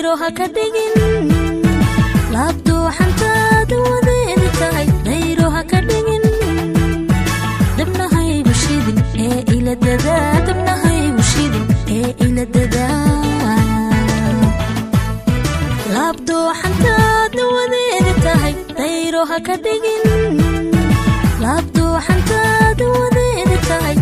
Dayro ha ka dhigin laabdooxantaada wadeedi tahay, dayro ha ka dhigin. Dabnahaygu shidin ee ila dadaa, dabnahaygu shidin ee ila dadaa. Laabdooxantaadna wadeedi tahay, dayro ha ka dhigin laabdooxantaada wadeedi tahay,